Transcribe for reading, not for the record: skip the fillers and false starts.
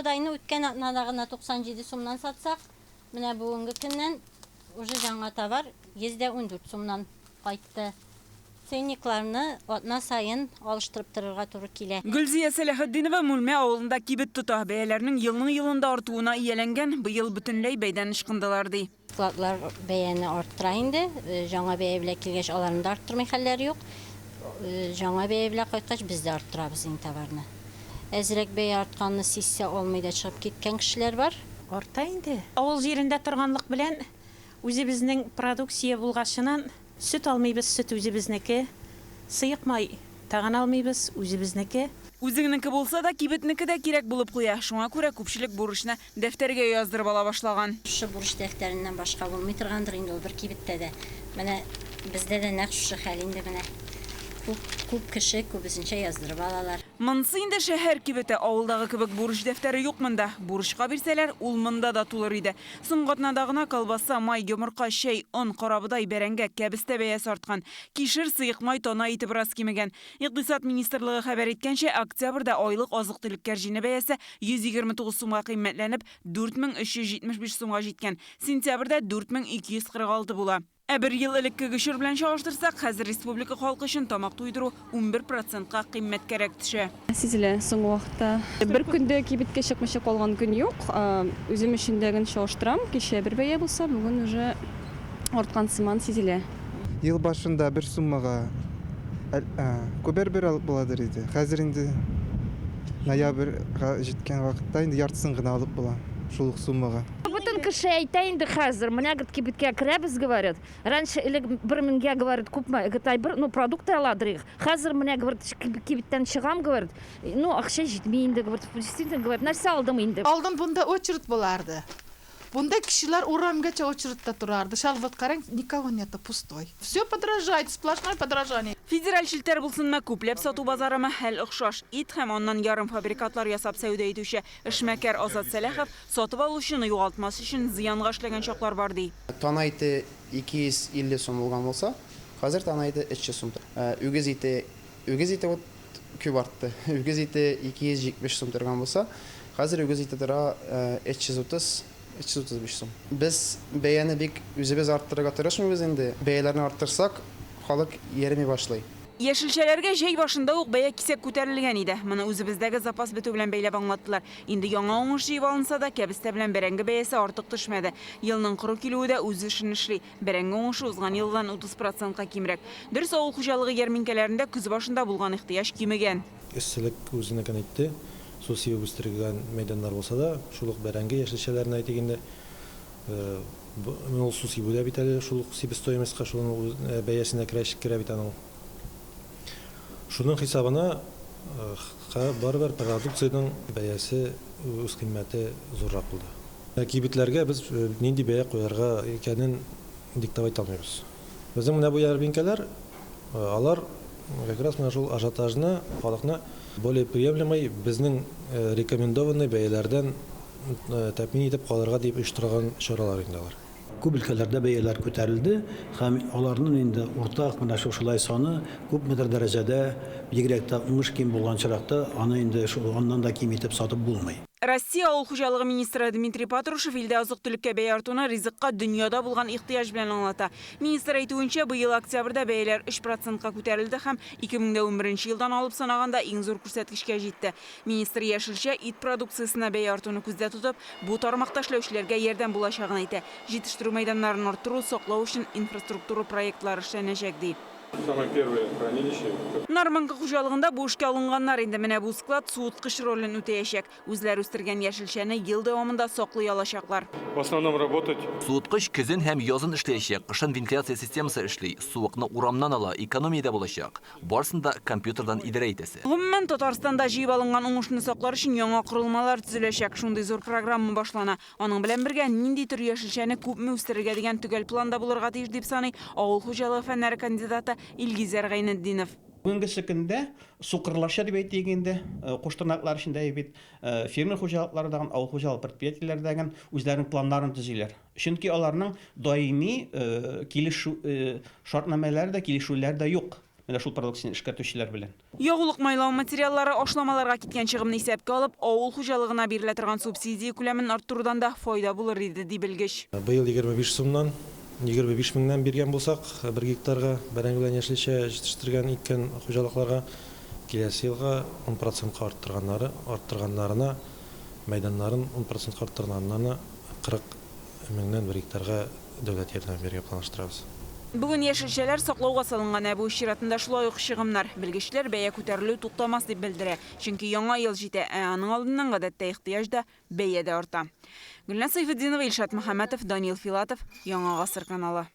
Карабодайны үткән атнада гына 97 сумнан сатсак, менә бүгенге көннән уже җаңа товар 114 сумнан кайтты. Ценникларны атна саен алыштырып торырга туры килә. Гөлзия Сәләхетдинова Мүлмә авылында кибет тота. Бәяләрнең елның-елында артуына ияләнгән, быел бөтенләй бәйдән ычкындылар, ди. Складлар бәяне арттыра инде. Җаңа бәя белән килгәч, аларны да арттырмый хәлләре юк. Җаңа бәя белән кайткач, без дә арттырабыз инде товарны. Әзрәк бәя артканны сизсә, алмый да чыгып киткән кешеләр бар. Арта инде. Авыл җирендә торганлык белән үзебезнең продукция булгачынан Сөт алмыйбыз, сөт үзебезнеке. Сыек май тагын алмыйбыз, үзебезнеке. Үзеңнеке булса да, кибетнеке дә кирәк булып куя. Шуңа күрә күпчелек бурычны дәфтәргә яздырып ала башлаган. Шушы бурыч дәфтәреннән башка булмый торгандыр инде ул бер кибеттә дә. Менә бездә дә нәкъ шушы хәл инде менә. Күп, күп кеше күбесенчә яздырып алалар. Монысы инде шәһәр кибете, авылдагы кебек бурыч дәфтәре юк монда. Бурычка бирсәләр, ул монда да тулыр иде. Соңгы атнада гына колбаса, май, йомырка, чәй, он, карабодай, бәрәңге, кәбестә бәясе арткан. Кишер, сыек май, тана ите бераз кимегән. Икътисад министрлыгы хәбәр иткәнчә, октябрьдә айлык азык-төлек кәрҗине бәясе 129 сумга кыйммәтләнеп, 4375 сумга җиткән. Сентябрьдә 4246 була. Ә бер ел элеккеге чор белән чагыштырсак, хәзер республика халкы өчен тамак туйдыру 11 процентка кыйммәткәрәк төшә. Сизелә соңгы вакытта. Бер көн дә кибеткә чыкмыйча калган көн юк. Үзем өчен дә гел чагыштырам. Кичә бер бәя булса, бүген уже арткан сыман сизелә. Ел башында бер суммага күп әйбер алып буладыр иде. Хәзер инде ноябрьгә җиткән вакытта инде яртысын гына алып була шул ук суммага. Бөтен кеше әйтә инде хәзер, менә, говорит, кибеткә керәбез, говорит, раньше элек бер меңгә, говорит, күпме, говорит, әйбер, ну, продукты аладыр идек, хәзер менә, говорит, кибеттән чыгам, говорит, ну, акча җитми инде, говорит, действительно, говорит, нәрсә алдым инде. Алдын бунда очередь буларды. Бунда кешеләр урамгача очередьта турарды. Шал вот караң, никого нету, пустой. Все подорожает, сплошное подорожание. Федераль челтәр булсынмы, күпләп сату базарымы, хәл охшаш. Ит һәм аннан ярымфабрикатлар ясап сәүдә итүче эшмәкәр Азат Сәләхов Сатып алучыны югалтмас өчен зыянга эшләгән чаклар бар, ди. Тана ите 250 сум булган булса, хәзер тана ите 300 сум тора. Үгез ите, үгез ите вот күп артты. Үгез ите 270 сум торган булса, хәзер үгез ите тора 330, 335 сум. Без бәяне бик үзебез арттырырга тырышмыйбыз инде. Бәяләрне арттырсак, халык йөрми башлый. Яшелчәләргә җәй башында ук бәя кисәк күтәрелгән иде. Моны үзебездәге запас бетү белән бәйләп аңлаттылар. Инде яңа уңыш җыеп алынса да, кәбестә белән бәрәңге бәясе артык төшмәде. Елның коры килүе дә үз эшен эшли. Бәрәңге уңышы узган елгыдан 30 процентка кимрәк. Дөрес, авыл хуҗалыгы ярминкәләрендә көз башында булган ихтыяҗ кимегән. Эсселек үзенекен итте. Су сибеп үстергән мәйданнар булса да, шул ук бәрәңге яшелчәләрен әйтик инде, Ул су сибү дә бит әле шул ук себестоимостька, шуның бәясенә керә, керә бит аның. Шуның хисабына барыбер продукциянең бәясе, үзкыйммәте зуррак булды. Кибетләргә без нинди бәя куярга икәнен диктовать итә алмыйбыз. Безнең менә бу ярминкәләр, алар как раз менә шул ажиотажны, халыкны более приемлемый, безнең рекомендованный бәяләрдән тәэмин итеп калырга дип оештырылган чаралар инде алар. Күп өлкәләрдә бәяләр күтәрелде һәм аларның инде уртак менә шушылай саны күпмедер дәрәҗәдә, бигрәк тә уңыш ким булган очракта, аны инде шул аннан да ким итеп сатып булмый. Россия авыл хуҗалыгы министры Дмитрий Патрушев илдә азык-төлеккә бәя артуны ризыкка дөньяда булган ихтыяҗ белән аңлата. Министр әйтүенчә, быел октябрьдә бәяләр өч процентка күтәрелде һәм 2011 елдан алып санаганда иң зур күрсәткечкә җитте. Министр яшелчә, ит продукциясенә бәя артуны күздә тотып, бу тармакта эшләүчеләргә ярдәм булачагын әйтә. Җитештерү мәйданнарын арттыру, саклау өчен инфраструктура проектлары эшләнәчәк, ди. Самое первое хранилище. Нармонка хуҗалыгында бу эшкә алынганнар инде. Менә бу склад суыткыч ролен үтәячәк. Үзләре үстергән яшелчәне ел дәвамында саклый алачаклар. В основном работать. Суыткыч көзен һәм язын эшләячәк, кышын вентиляция системасы эшли, суыкны урамнан ала, экономия дә булачак. Барысын да компьютердан идарә итәсе. Гомумән, Татарстанда җыеп алынган уңышны саклар өчен яңа корылмалар төзеләчәк. Шундый зур программа башлана. Аның белән бергә нинди төр яшелчәне күпме үстерергә дигән төгәл план да булырга тиеш, дип саный авыл хуҗалыгы фәннәре кандидаты Илгизәр Гайнетдинов. Бүгенгесе көндә сукырларча дип әйтик инде, куш тырнаклар эчендә бит, фермер хуҗалыклары дагын, авыл хуҗалыгы предприятиеләре дагын үзләренең планнарын төзиләр. Чөнки аларның даими килешү, шартнамәләре дә, килешүләре дә юк. Менә шул продукцияне эшкәртүчеләр белән. Ягулык майлау материаллары, ашламаларга киткән чыгымны исәпкә алып, авыл хуҗалыгына бирелә торган субсидия күләмен арттырудан да файда булыр иде, ди белгеч. Быел 25 сумнан, 25 меңнән биргән булсак, бер гектарга бәрәңге белән яшелчә җитештергән, иккән хуҗалыкларга, киләсе елга 10 процентка арттырганнары, арттырганнарына, мәйданнарын 10 процентка арттырганнарына 40 меңнән бер гектарга дәүләт ярдәме бирергә планлаштырабыз. Бүген яшелчәләр саклауга салынган, ә бу үз чиратында шулай ук чыгымнар. Белгечләр бәя күтәрелү туктамас дип белдерә. Чөнки яңа ел җитә, ә аның алдыннан гадәттә ихтыяҗ да, бәя дә арта. Гөлназ Сәйфетдинова, Илшат Мөхәммәтов, Данил Филатов, Яңа гасыр каналы.